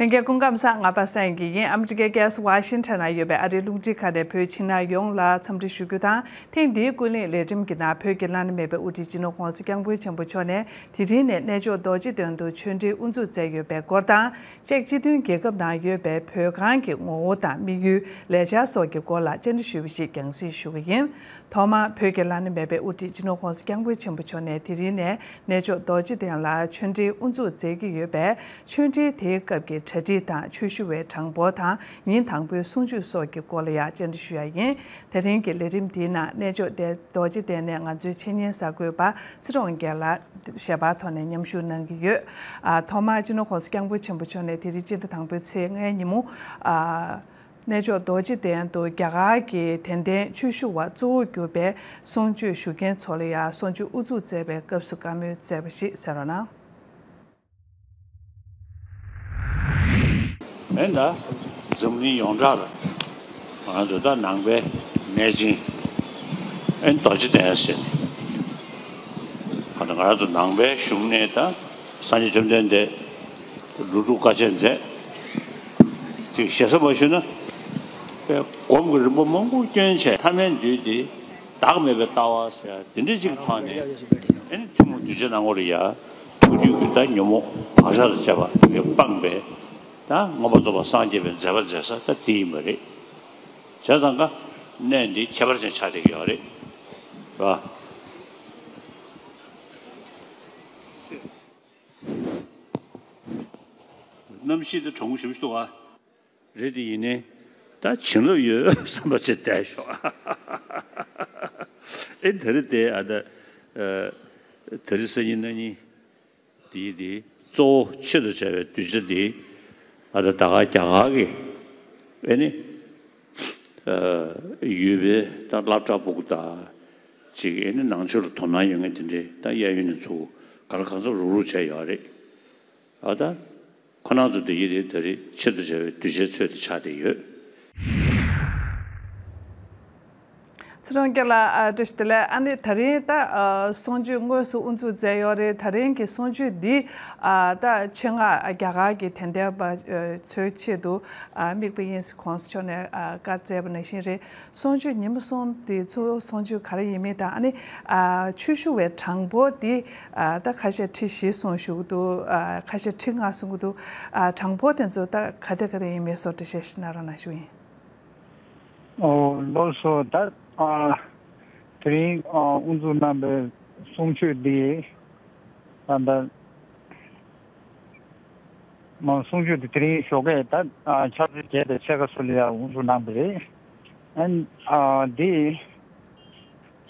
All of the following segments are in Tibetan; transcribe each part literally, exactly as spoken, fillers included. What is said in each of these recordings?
ལྷན་རྒྱས་སྐུ་ཁམས་བཟང་། ང་པ་སངས་སྐྱིད་ཡིན། ཨ་མི་རི་ཀའི་རྒྱལ་ས་ཝ་ཤིང་ཊོན་ན་ཡོད་པའི་ཨ་རིའི་རླུང་འཕྲིན་ཁང་ནས་བོད་ཕྱི་ནང་ཡོངས་ལ་འཚམས་འདྲི་ཞུ་རྒྱུ་དང་། ཐེངས་འདིའི་ཀུན་གླེང་ལས་རིམ་གྱི་ནང་བོད་ཀྱི་བླ་ན་མེད་པའི་དབུ་ཁྲིད་སྤྱི་ནོར་༸གོང་ས་༸སྐྱབས་མགོན་ཆེན་པོ་མཆོག་ནས་དེ་རིང་ནས་གནས་མཆོག་རྡོ་རྗེ་གདན་དུ་ཆོས་འབྲེལ་དབུ་འཛུགས་མཛད་ཡོད་པའི་སྐོར་དང་། ཅེཀ་སྤྱི་མཐུན་རྒྱལ་ཁབ་ནང་ཡོད་པའི་བོད་ཁང་གི་ངོ་བོ་དང་དམིགས་ཡུལ། ལས་འཆར་སོགས་ཀྱི་སྐོར་ལ་བཅར་འདྲི་ཞུས་པ་ཞིག་རྒྱང་སྲིང་ཞུ་གི་ཡིན། ཐོག་མར་བོད་ཀྱི་བླ་ན་མེད་པའི་དབུ་ཁྲིད་སྤྱི་ནོར་༸གོང་ས་༸སྐྱབས་མགོན་ཆེན་པོ་མཆོག་ནས་དེ་རིང་ནས་གནས་མཆོག་རྡོ་རྗེ་གདན་ལ་ཆོས་འབྲེལ་དབུ་འཛུགས་མཛད་ཀྱི་ཡོད་པས། ཆོས་འབྲེལ་དེའི་སྐབས་ཀྱི་གྲ་སྒྲིག་དང་ཆོས་ཞུ་བའི་གྲངས་འབོར་དང་། ཉིན་དང་པོའི་གསུང་ཆོས་སོགས་ཀྱི་སྐོར་ལ་ཡང་བཅར་འདྲི་ཞུ་ཡ་ཡིན། དེ་རིང་གི་ལས་རིམ་འདིའི་ནང་གནས་མཆོག་རྡོ་རྗེ་གདན་ནས་ང་ཚོའི་འཆད་ཉན་གསར་འགོད་པ་ཚེ་རོང་རྒྱལ་ལགས་ཞལ་པར་ཐོག་ནས་མཉམ་ཞུགས་གནང་གི་ཡོད། ཨ། ཐོག་མར་སྤྱི་ནོར་༸གོང་ས་༸སྐྱབས་མགོན་ཆེན་པོ་མཆོག་ནས་དེ་རིང་སྤྱི་ཟླ་དང་པོའི་ཚེས་ལྔའི་ཉིན་མོ། ཨ། གནས་མཆོག་རྡོ་རྗེ་གདན་དུ་རྒྱ་གར་གྱི་དད་ལྡན་ཆོས་ཞུ་བ་གཙོ་བོར་གྱུར་པའི་གསུང་ཆོས་ཞུ་མཁན་ཚོ་ལ་ཡང་གསུང་ཆོས་དབུ་འཛུགས་མཛད་པའི་སྐབས་སུ་བཀའ་མོལ་མཛད་པ་ཞིག་གསན་རོགས་གནང་། ཨེ་ད་འཛམ་གླིང་ཡོངས་གྲགས་ལ་ང་ཚོ་ད་ནང་པའི་གནས་ཆེན་ཨེ་རྡོ་རྗེ་གདན་ཟེར་ནས། ཨ་ད་ང་རང་ཚོ་ནང་པའི་གཞུང་ནས་ད་སངས་རྒྱས་བཅོམ་ལྡན་འདས་ལོ་དྲུག་དཀའ་སྤྱད་མཛད། ཅིག་ཞེ་ས་མ་ཞུས་ན། དཔེ་སྒོམ་གྱི་རིམ་པ་མང་པོ་བསྐྱོན་བྱས་ཐ་མལ་འདུས་ཏེ་བདག་མེད་པའི་ལྟ་བ་ཟེར་དེ་འདྲ་ཅིག་ཐོག་ནས་ཨེ་ནི་ཐུན་མོང་གདུལ་བྱ་ནང་ལོགས་ལ་ཡ་ཐུགས་རྒྱུད་ཀྱི་ད་ཉོན་མོངས་བག་ཆགས་དང་བཅས་པ་དེ་གས་སྤངས་པའི་ད་མངོན་པར་རྫོགས་པར་སངས་རྒྱས་པའི་མཛད་པ་མཛད་ས་ད་དེ་ཡིན་པ་རེད། བྱས་ཙང་ཀ་གནས་འདི་ཁྱད་པར་ཅན་ཆགས་བསྡད་ཀྱི་ཡོད་རེད། རེད་བ། གནམ་གཤིས་དེ་གྲང་མོ་ཞེ་པོ་ཞིག་འདུག་ག། རེད་དེ་ཡིན་ནའི་ད་བྱིན་རླབས་ཡོད་བསམ་པ་ཅིག་བསྡད་ཤོག། ཨེ་ད་རེས་དེ་ཨ་ད་ཨ་ད་རེས་སང་ཉིན་གནངས་ཉིན་དེའི་དེ་གཙོ་བོ་ཆེད་དུ་བྱ་བའི་གདུལ་བྱ་དེ་ཨ་ད་ད་ག་རྒྱ་གར་གྱི་ཨེ་ནི་ཨ་ཡུལ་པའི་ད་སློབ་གྲྭ་ཕྲུ་གུ་དང་ཅིག་ཨེ་ནི་ནང་ཆོས་ལ་དོ་སྣང་ཡོད་མཁན་དེ་འདྲའི་ད་གཡས་གཡོན་ནས་ཚུར་ག་ལ་གང་འཚམ་རུག་རུག་བྱས་ཡོད་རེད། ཨ་ད། ཁོ་རང་ཚོ་འདི་ཡི་རིགས་ད་རེས་ཆེད་དུ་བྱ་བའི་གདུལ་བྱའི་ཚོད་དུ་ཆགས་བསྡད་ཡོད། ཚེ་རིང་རྒྱལ་ལགས། ཨ་བཀྲ་ཤིས་བདེ་ལེགས། ཨ་ནི་ད་རིང་ད་ཨ་གསུང་ཆོས་དངོས་སུ་དབུ་འཛུགས་མཛད་ཡོད་རེད། ད་རིང་གི་གསུང་ཆོས་འདི་ཨ་ད་ཆེད་མངགས་རྒྱ་གར་གྱི་དད་ལྡན་པ་ཨ་ཚོའི་ཆེད་དུ་ཨ་དམིགས་པ་ཡིན་ཟེར་གོང་ས་མཆོག་ནས་ཨ་བཀའ་སྩལ་བ་ནང་བཞིན་རེད། གསུང་ཆོས་ཉིན་མོ་གསུམ་དེ་ཚོ་གསུང་ཆོས་ག་རེ་ཡིན་མིན་དང་། ཨ་ནི་ཨ་ཆོས་ཞུ་བའི་གྲངས་འབོར་དེ་ཨ་ད་ཁ་ཤས་ཁྲི་བཞི་གསུང་ཞུ་གི་འདུག། ཨ་ཁ་ཤས་ཁྲི་ལྔ་གསུང་གི་འདུག། ཨ་གྲངས་འབོར་དེ་ཚོ་ད་ག་དེ་ག་དེ་ཡིན་མིན་སོགས་འགྲེལ་བཤད་ཞིག་གནང་རོགས་གནང་ཞུ་ཡིན། ཨོ་ལགས་སོ། ད་ཨ་དེ་རིང་ཨ་དབུ་འཛུགས་གནང་བའི་གསུང་ཆོས་འདི་ད་ལྟ་མ་གསུང་ཆོས་དེ་དེ་རིང་ཞོགས་ཀས་ད་ཨ་ཆུ་ཚོད་བརྒྱད་དང་ཕྱེད་ཀ་ཚོ་ལ་ཡ་དབུ་འཛུགས་གནང་བ་རེད། ཨ་ཨ་འདི་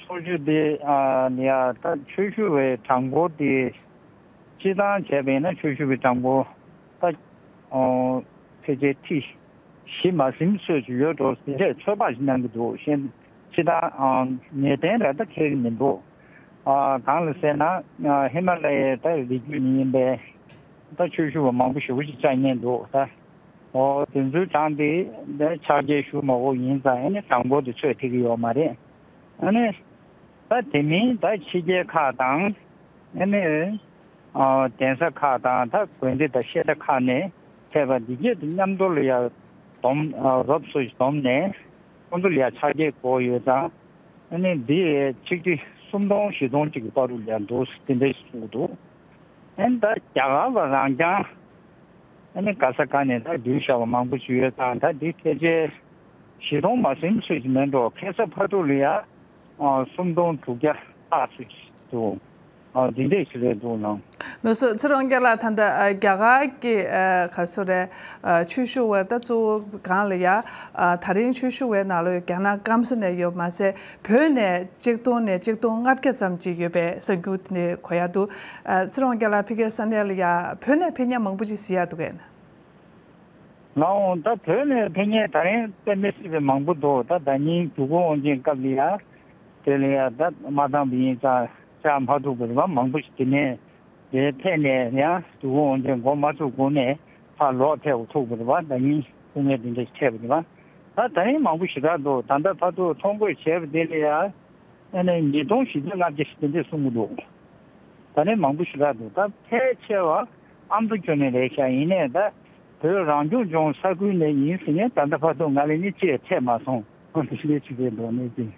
གསུང་ཆོས་འདི་ཨ་ལ་ཡ་ད་ཆོས་ཞུ་བའི་གྲངས་འབོར་འདི་སྤྱིར་བཏང་བྱས་པ་ཡིན་ན་ཆོས་ཞུ་བའི་གྲངས་འབོར་ད་ཨོ་ཕལ་ཆེར་ཁྲི་བཞི་མ་ཟིན་ཚོད་ཅིག་ཡོད་འགྲོ། དེ་འདྲས་ཚོད་དཔག་ཅིག་གནང་གི་འདུག། གཞན་སྤྱིར་བཏང་ཨ་ངེས་གཏན་རེད་ད་ཁེལ་གི་མི་འདུག། ཨ་གང་ལ་ཟེར་ན་ཨ་ཧི་མ་ལ་ཡའི་ད་རི་རྒྱུད་ནས་ཡིན་པའི་ད་ཆོས་ཞུ་བ་མང་པོ་ཞེ་པོ་ཅིག་བཅར་མཁན་འདུག་ད། ཨོ་དེ་ཚོའི་གྲངས་དེ་ད་ཕྱག་འཁྱེར་ཞུ་མ་དགོས་ཡིན་ཙང་ཨ་ནི་གྲངས་འབོར་དེ་ཚོས་ཐིག་གི་ཡོད་མ་རེད། ཨ་ནི་ད་དེ་མིན་ད་ཕྱི་རྒྱལ་ཁག་དང་ཨ་ནི་ཨ་གདན་ས་ཁག་དང་ད་དགོན་སྡེ་དང་བཤད་གྲྭ་ཁག་ནས་ཕེབས་པ་འདི་གས་དེ་མཉམ་དུ་ལ་ཡ་བསྡོམས་ཨ་རོབ་སུ་བསྡོམས་ནས་ཁོང་ཚོ་ལ་ཡ་ཕྱག་འཁྱེར་དགོས་ཡོད་ཙང་ཨ་ནི་འདི་ཆིག་ཁྲི་སུམ་སྟོང་བཞི་སྟོང་ཅིག་གི་བར་དུ་ལ་ཡ་འདུག་དེ་འདྲ་ཞིག་གསུང་གི་འདུག། ཨ་ནི་ད་རྒྱ་གར་བ་རང་རྐྱང་ཨ་ནི་ག་ས་ག་ནས་ད་འདུས་བྱ་བ་མང་པོ་ཞིག་ཡོད་ཙང་ད་འདི་ཕལ་ཆེར་བཞི་སྟོང་མ་ཟིན་ཚོད་ཅིག་མིན་འགྲོ། ཁ་སང་ཕ་ཐུག་ལ་ཡ་ཨ་སུམ་སྟོང་དྲུག་བརྒྱ་ལྷག་ཙམ་ཞིག་འདུག། ཨ་འདི་འདྲས་ཞིག་རེད་འདུག་ལགས། ལགས་སོ། ཚེ་རིང་རྒྱལ་ལགས། ད་ལྟ་ཨ་རྒྱ་གར་གྱི་ཨ་ག་རེ་ཟེར་རེད། ཨ་ཆོས་ཞུ་བ་ད་གཙོ་བོ་སྒང་ལ་ཡ་ཨ་ད་རིང་ཆོས་ཞུ་བའི་ནང་ལོགས་རྒྱ་ནག་སྐམ་ས་ནས་ཡོད་མ་ཚད་བོད་ནས་གཅིག་སྟོང་ནས་གཅིག་སྟོང་ལྔ་བརྒྱ་ཙམ་ཅིག་ཡོད་པའི་གསར་འགྱུར་དེ་གོ་ཡ་འདུག། ཨ་ཚེ་རིང་རྒྱལ་ལགས་ཕ་གིའི་ས་གནས་ལ་ཡ་བོད་ནས་ཕེབས་མཁན་མང་པོ་ཅིག་གཟིགས་ཡ་འདུག་གས། ལགས་འོང་། ད་བོད་ནས་ཕེབས་མཁན་ད་རིང་དཔེ་མི་སྲིད་པའི་མང་པོ་འདུག། ད་ཟླ་ཉིན་དུས་འཁོར་དབང་ཆེན་སྐབས་ལ་ཡ་དེ་ལ་ཡ་ད་མ་བཏང་བ་ཡིན་ཙང་བཅར་མ་ཐུབ་པ་རེད་པ། མང་པོ་ཞིག་དེ་ནས་དེ་ཕེབས་ནས་ཡང་དུས་འཁོར་དབང་ཆེན་འགོ་མ་ཚུགས་གོང་ནས་ཕར་ལོག་ཕེབས་ཐུབ་པ་རེད་པ། ཟླ་ཉིན་སྐུ་ངལ་དེ་འདྲ་ཞིག་འཕྲད་པ་རེད་པ། ད་ད་རིང་མང་པོ་ཞེ་དྲག་འདུག། ད་ལྟ་ཕར་ཚུར་ཐོ་འགོད་བྱས་པ་དེ་ལ་ཡ་ཨ་ནི་ཉིས་སྟོང་བཞི་བརྒྱ་ལྔ་བརྒྱ་ཞིག་དེ་འདྲས་གསུང་གི་འདུག། ད་ནི་མང་པོ་ཞེ་དྲག་འདུག། ད་ཕལ་ཆེ་བ་ཨ་མདོ་ཅོ་ནས་རེད་ཤག། ཡིན་ནའི་ད་ བོད་རང་སྐྱོང་ལྗོངས་ས་ཁུལ་ནས་ཡིན་ཟེར་ནས་ད་ལྟ་བར་དུ་ང་ལ་ནི་ཅི་ཡང་འཕྲད་མ་སོང་། འོ་དེ་འདྲའི་ཅིག་རེད་འདུག་ནས་ཅི།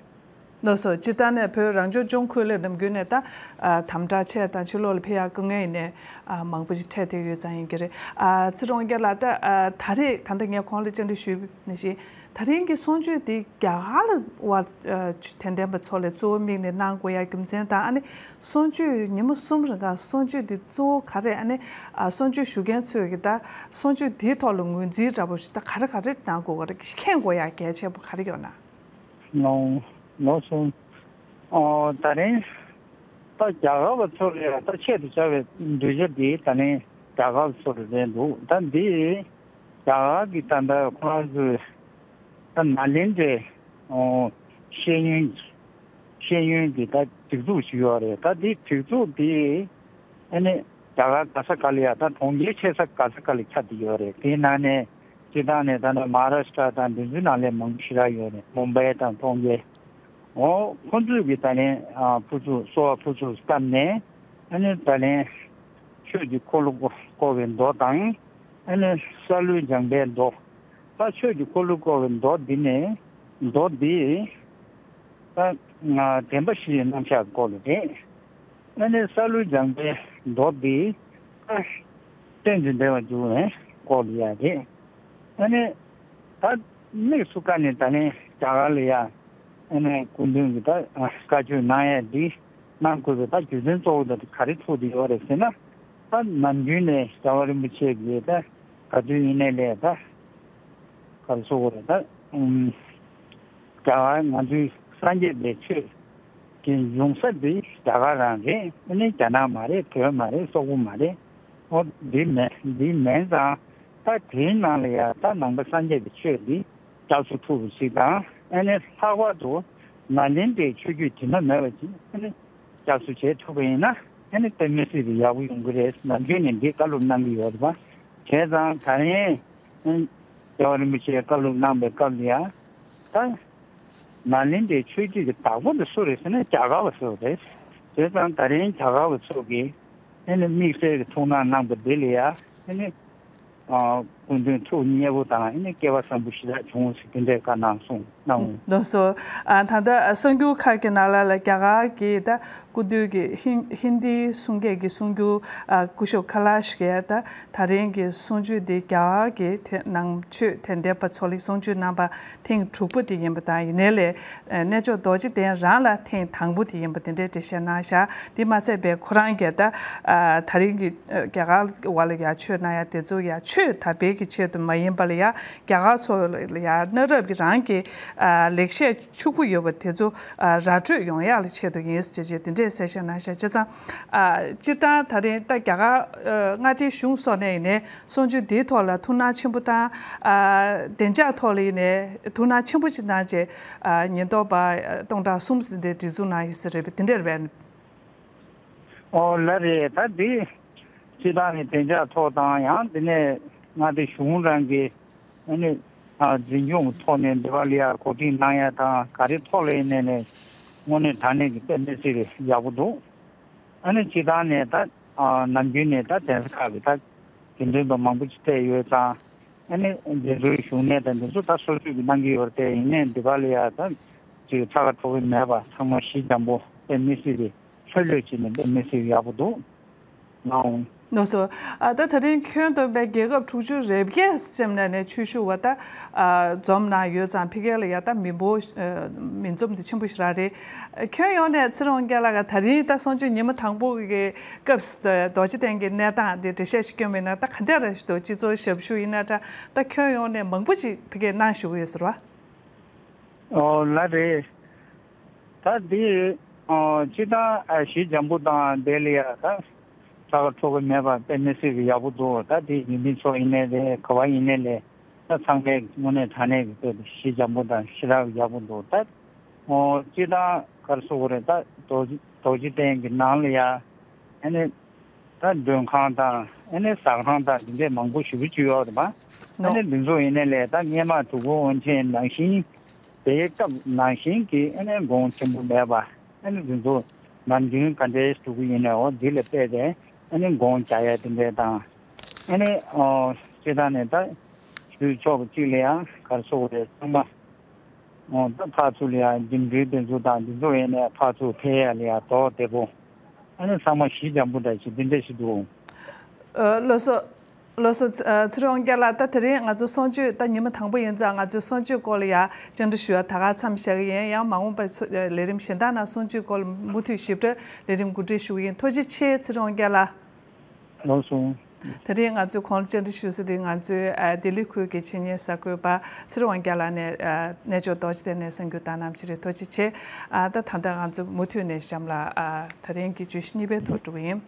ལགས་སོ། སྤྱིར་བཏང་ནས་བོད་རང་སྐྱོང་ལྗོངས་ཁུལ་ལ་ནམ་རྒྱུན་ནས་ད་ཨ་དམ་དྲག་ཆེ་དང་ཕྱི་ལོགས་ལ་ཕེབས་ཡག་དཀའ་ངལ་ཡིན་ནས་ཨ་མང་པོ་ཞིག་འཕྲད་བསྡད་ཡོད་ཙང་ཡིན་གྱི་རེད། ཨ་ཚེ་རིང་དབང་རྒྱལ་ལགས། ད་ཨ་ད་རེས་ད་ལྟ་ངས་གོང་ལ་བཅར་འདྲི་ཞུས་ནང་བཞིན། ད་རིང་གི་གསུང་ཆོས་འདི་རྒྱ་གར་ལ་དབར་ཨ་དད་ལྡན་པ་ཚོ་ལ་གཙོ་བོ་དམིགས་ནས་གནང་དགོས་ཡ་རྒྱུ་མཚན་དང་། ཨ་ནི་གསུང་ཆོས་ཉིན་མོ་གསུམ་རིང་ག་གསུང་ཆོས་འདི་གཙོ་བོ་ག་རེ། ཨ་ནི་ཨ་གསུང་ཆོས་ཞུ་མཁན་ཚོས་ཀྱི་ད་གསུང་ཆོས་འདིའི་ཐོག་ལ་ངོས་འཛིན་འདྲ་པོ་ཞིག་ད་ག་རེ་ག་རེ་གནང་དགོས་ག་རེ་མཁྱེན་དགོས་ཡ་གལ་ཆེན་པོ་ག་རེ་ཡོད་ན། ལོ་ལོ་སོང་། ཨོ་ད་རིང་ད་རྒྱ་གར་བ་ཚོ་ལ་ད་ཆེད་དུ་བྱ་བའི་གདུལ་བྱ་འདི་ད་རིང་རྒྱ་གར་བ་ཚོ་ལ་རེད་འདུག་ད་འདི་རྒྱ་གར་གྱི་ད་ལྟ་ཁོ་རང་ཚོའི་ད་ནཱ་ལེནྡྲའི་ཨོ་ཤེས་ཡོན་ཤེས་ཡོན་གྱི་ད་སྒྲིག་འཛུགས་ཤིག་ཡོད་རེད། ད་འདི་སྒྲིག་འཛུགས་འདི་ཨ་ནི་རྒྱ་གར་ག་ས་ག་ལ་ཡ་ད་གྲོང་ཁྱེར་ཆེ་ས་ག་ས་ག་ལ་ཁྱབ་བསྡད་ཡོད་རེད། དེའི་ནང་ནས་སྤྱིར་བཏང་ནས་ད་ནི་མ་ཧཱ་རཱ་ཤི་ཏྲ་དང་འདི་ཚོའི་ནང་ལས་མང་པོ་ཞེ་དྲག་ཡོད་རེད། མུམ་བྷའི་དང་གྲོང་ཁྱེར། འོ་ཁོ་ཚོས་ཀྱི་ད་ནི་ཨ་ཕུར་ཚུགས་གསོལ་བ་ཕུར་ཚུགས་བཏབ་ནས་ཨ་ནི་ད་ནི་ཆོས་ཀྱི་འཁོར་ལོ་བསྐོར་བའི་མདོ་དང་། ཨ་ནི་སཱ་ལུ་ལྗང་པའི་མདོ། ད་ཆོས་ཀྱི་འཁོར་ལོ་བསྐོར་བའི་མདོ་འདི་ནས་མདོ་འདི་ད་ང་བདེན་པ་བཞིའི་རྣམ་གཞག་སྐོར་ལ་རེད། ཨ་ནི་སཱ་ལུ་ལྗང་པའི་མདོ་འདི་ད་རྟེན་ཅིང་འབྲེལ་བར་འབྱུང་བའི་སྐོར་ལ་ཡ་རེད། ཨ་ནི་ད་དམིགས་སུ་བཀར་ནས་ད་ནི་རྒྱ་གར་ལ་ཡ་ཨ་ནི་སྐུ་མདུན་གྱི་ད་བཀའ་ཆོས་གནང་ཡ་འདི་གནང་དགོས་པའི་ད་རྒྱུ་མཚན་གཙོ་བོ་ད་ག་རེ་ཐུག་བསྡད་ཡོད་རེད་ཟེར་ན། ད་ནམ་རྒྱུན་ནས་རྒྱལ་བ་རིན་པོ་ཆེ་གིས་ད་ག་དུས་ཡིན་ནའི་ལས་ད་ག་རེ་ཟེར་དགོས་རེད། ད་ཨུམ་རྒྱ་གར་ང་ཚོའི་སངས་རྒྱས་པའི་ཆོས་ཀྱི་འབྱུང་ས་འདི་རྒྱ་གར་རང་རེད། ཨ་ནི་རྒྱ་ནག་མ་རེད། བོད་མ་རེད། སོག་པོ་མ་རེད། ཨོ་འདི་མེད་འདི་མེད་ཙང་ད་དེའི་ནང་ལ་ཡ་ད་ནང་པ་སངས་རྒྱས་པའི་ཆོས་འདི་སྐྱབས་སུ་ཐུག་པ་ཞིག་དང་། ཨ་ནི་ལྷག་པར་དུ་ནཱ་ལེནྡྲའི་ཆོས་བརྒྱུད་དྲི་མ་མེད་པ་ཅིག་ཨ་ནི་སྐྱབས་སུ་བྱེད་ཐུབ་པ་ཡིན་ན་ཨ་ནི་དཔེ་མི་སྲིད་པའི་ཡག་པོ་ཡོང་གི་རེད། ནམ་རྒྱུན་ནས་འདི་བཀའ་སློབ་གནང་གི་ཡོད་རེད་པ། བྱས་ཙང་ད་རིང་ཨ་ནི་རྒྱལ་བ་རིན་པོ་ཆེས་བཀའ་སློབ་གནང་པའི་སྐབས་ལ་ཡང་ད་ནཱ་ལེནྡྲའི་ཆོས་བརྒྱུད་ཀྱི་བདག་པོ་དེ་སུ་རེད་ཟེར་ན་རྒྱ་གར་བ་ཚོ་རེད། བྱས་ཙང་ད་རིང་རྒྱ་གར་བ་ཚོ་གིས་ཨ་ནི་དམིགས་བསལ་གྱི་ཐུགས་སྣང་གནང་པ་འདི་ལ་ཡང་ཨ་ནི། ཨ་སྐུ་མདུན་ཐུགས་མཉེས་པོ་དང་ཨ་ནི་སྐལ་བ་བཟང་པོ་ཞེ་དྲག་བྱུང་ཟེར་དེ་འདྲའི་བཀའ་གནང་སོང་གནང་འོང་། ལགས་སོ། ཨ་ད་ལྟ་གསར་འགྱུར་ཁག་གི་ནང་ལ་ལ་རྒྱ་གར་གྱི་ད་སྐུ་མདུན་གྱི་ཧིན་ཧིན་དིའི་གསུང་སྐད་ཀྱི་གསར་འགྱུར་ཨ་སྐུ་ཞབས་ཁ་ལ་ཤི་ཀ་ད་ད་རིང་གི་གསུང་ཆོས་འདི་རྒྱ་གར་གྱི་དེ་ནང་ཆོས་དད་ལྡན་པ་ཚོ་ལ་གསུང་ཆོས་གནང་པ་ཐེངས་དྲུག་པ་དེ་ཡིན་པ་དང་། ཡིན་ནའི་ལས་ཨ་གནས་མཆོག་རྡོ་རྗེ་གདན་རང་ལ་ཐེངས་དང་པོ་དེ་ཡིན་པ་དེ་འདྲའི་འགྲེལ་བཤད་གནང་བཞག་དེ་མ་ཚད་པའི་ཁོ་རང་གིས་ད་ཨ་ད་རིང་གི་རྒྱ་གར་བ་ལ་ཡ་ཆོས་གནང་ཡ་དེ་ཚོ་ཡ་ཆོས་དར་སྤེལ་གྱི་ཆེད་དུ་མ་ཡིན་པ་ལ་ཡ་རྒྱ་གར་ཚོ་ལ་ཡ་གནའ་རབས་ཀྱི་རང་གི་ཨ་ལེགས་བཤད་ཕྱུག་པོ་ཡོད་པ་དེ་ཚོ་ཨ་ར་སྤྲོད་ཡོང་ཡག་ལ་ཆེད་དུ་ཡིན་ཟེར་བྱས་དེ་འདྲས་གསལ་བཤད་གནང་བཞག་བྱས་ཙང་ཨ་སྤྱིར་བཏང་ད་རིང་ད་རྒྱ་གར་ཨ་མངའ་སྡེ་གཞུང་སོགས་ནས་ཡིན་ནའི་གསུང་ཆོས་འདིའི་ཐོག་ལ་ཐུགས་སྣང་ཆེན་པོ་དང་ཨ་བདེ་འཇགས་ཐོག་ལ་ཡིན་ནའི་ཐུགས་སྣང་ཆེན་པོ་ཞིག་གནང་བྱས་ཨ་ཉེན་རྟོག་པ་སྟོང་ཕྲག་གསུམ་ཟིན་ཏེ་སྒྲིག་འཛུགས་གནང་ཡོད་ས་རེད་པས། དེ་འདྲ་རེད་པས། ཨོ་ལགས་རེད། ད་འདི་སྤྱི་བཏང་ནས་བདེ་འཇགས་ཐོག་དང་ཡང་དེ་ནས་མངའ་སྡེ་གཞུང་རང་གི་ཨ་ནི་ཨ་འཛིན་སྐྱོང་གི་ཐོག་ནས་འདི་བ་ལ་ཡ་གོ་སྒྲིག་གནང་ཡ་དང་ག་རེ་ཐོག་ལ་ཡིན་ནས་ནས་དངོས་གནས་དྲང་གནས་ཀྱི་དཔེ་མི་སྲིད་པའི་ཡག་པོ་འདུག་ཨ་ནི་སྤྱི་བཏང་ནས་ད་ཨ་ནམ་རྒྱུན་ནས་ད་གདན་ས་ཁག་གི་ད་དགེ་འདུན་པ་མང་པོ་ཅིག་ཕེབས་ཡོད་ཙང་། ཨ་ནི་འདི་ཚོའི་བཞུགས་གནས་དང་འདི་ཚོ་ད་སོ་སོས་ཀྱི་གནང་གི་ཡོད་རེད་དེ། ཡིན་ནའི་འདི་ག་ལ་ཡ་ད་ཅིག་ཚ་ཁ་འཁྲོག་གི་མེད་པ་ཚང་མ་ཞི་འཇམ་པོ་དཔེ་མི་སྲིད་པའི་ལྷོད་ལྷོད་བྱས་ནས་དཔེ་མི་སྲིད་ཡག་པོ་འདུག་ལགས། ལགས་སོ། ཨ་ད་ད་རིང་ཁྱོན་བསྡོམས་པའི་རྒྱལ་ཁབ་དྲུག་ཅུ་རེ་བརྒྱད་ཙམ་ནས་ནས་ཆོས་ཞུ་བ་ད་ཨ་འཛོམས་གནང་ཡོད་ཙང་ཕ་གི་ལ་ཡ་ད་མི་འབོར་ཨ་མི་འཛོམས་དེ་ཆེན་པོ་ཞིག་རང་རེད། ཁྱོན་ཡོངས་ནས་ཚེ་རིང་དབང་རྒྱལ་ལགས་ད་རིང་ད་གསུང་ཆོས་ཉི་མ་དང་པོ་གི་སྐབས་སུ་རྡོ་རྗེ་གདན་གྱི་གནས་སྟངས་དེ་འགྲེལ་བཤད་ཞིག་སྐྱོན་མེད་ན་ད་ག་འདྲ་རེད་ཞུ་དོ། སྤྱི་ཚོགས་ཞབས་ཞུ་ཡིན་ན་འདྲ་ད་ཁྱོན་ཡོངས་ནས་མང་པོ་ཅིག་ཕ་གིར་གནང་བཞུགས་ཡོད་ཟེར་བ། ཨོ་ལགས་རེད། ད་འདི་ཨོ་སྤྱི་བཏང་ཨ་ཞི་འཇམ་པོ་དང་དེ་ལ་ཡ་ད་ཚ་ཁ་འཁྲོག་གི་མེད་པ་དཔེ་མི་སྲིད་པའི་ཡག་པོ་འདུག་ད་འདི་ཡིན་མིན་ཚོ་ཡིན་ནའི་རེད། ག་བ་ཡིན་ནའི་ལས་ད་ཚང་མས་དངོས་གནས་དྲང་གནས་ཀྱི་དཔེ་ཞི་འཇམ་པོ་དང་ཞེ་དྲག་ཡག་པོ་འདུག་ད་ཨོ་སྤྱི་བཏང་ག་རེ་ཟེར་དགོས་རེད། ད་རྡོ་རྗེ་རྡོ་རྗེ་གདན་གྱི་ནང་ལ་ཡ་ཨ་ནི་ད་མགྲོན་ཁང་དང་ཨ་ནི་ཟ་ཁང་དང་འདི་འདྲས་མང་པོ་ཞེ་པོ་ཅིག་ཡོད་རེད་པ། ཨ་ནི་འདི་ཚོ་ཡིན་ནའི་ལས་ད་སྔས་མ་དུས་འཁོར་དབང་ཆེན་ནང་བཞིན་དེའི་སྐབས་ནང་བཞིན་གྱི་ཨ་ནི་གོང་ཆེན་པོ་མེད་པ། ཨ་ནི་འདི་ཚོ་ནམ་རྒྱུན་ག་འདྲའི་ཞུ་གི་ཡིན་ནའི་འོ་འདི་ལ་དཔེ་དེ་ཨ་ནི་གོང་རྒྱག་ཡ་དེ་འདྲས་དང་། ཨ་ནི་ཨོ་ སྤྱིར་བཏང་ནས་ད་ཞུ་ཆོག་གཅིག་ལ་ཡང་ག་རེ་ཟེར་དགོས་རེད། ཚང་མ་ཨོ་ད་ཕར་ཚུར་ལ་ཡང་འགྲིམ་འགྲུལ་དེ་ཚོ་དང་འདི་ཚོ་ཡིན་ནས་ཕར་ཚུར་ཕེབས་ཡ་ལ་ཡང་དོགས་བདེ་པོ། ཨ་ནི་ཚང་མ་ཞི་འཇམ་པོ་འདྲ་ཞིག་འདི་འདྲ་ཞིག་འདུག་ཨ། ལགས་སོ། ལགས་སོ། ཚེ་རིང་དབང་རྒྱལ་ལགས། ད་དེ་རིང་ང་ཚོ་གསུང་ཆོས་ད་ཉི་མ་དང་པོ་ཡིན་ཙང་ང་ཚོའི་གསུང་ཆོས་སྐོར་ལ་ཡང་བཅར་འདྲི་ཞུ་བ་ད་ག་མཚམས་བཞག་གི་ཡིན། ཡང་མ་འོངས་པའི་ཚོ་ལས་རིམ་གཞན་དག་ནང་གསུང་ཆོས་སྐོར་ལ་མུ་མཐུད་ཞིབ་ཕྲ་ལས་རིམ་གོ་སྒྲིག་ཞུ་གི་ཡིན། ཐུགས་རྗེ་ཆེ། ཚེ་རིང་དབང་རྒྱལ་ལགས། ལགས་སོ། དེ་རིང་ང་ཚོས་ཁོང་ལ་བཅར་འདྲི་ཞུ་ས་དེ་ང་ཚོའི་ཨ་ལྡི་ལི་ཁུལ་གྱི་ཆེད་གཉེར་གསར་འགོད་པ་ཚེ་རིང་དབང་རྒྱལ་ལགས་ནས་ཨ་གནས་མཆོག་རྡོ་རྗེ་གདན་ནས་གསར་འགོད་བཏང་གནང་བ་ཅིག་རེད། ཐུགས་རྗེ་ཆེ། ཨ་ད་ད་ལྟ་ང་ཚོ་མུ་མཐུད་ནས་གཤམ་ལ་ཨ་དེ་རིང་གི་བརྗོད་གཞི་གཉིས་པའི་ཐོག་འགྲོ་གི་ཡིན།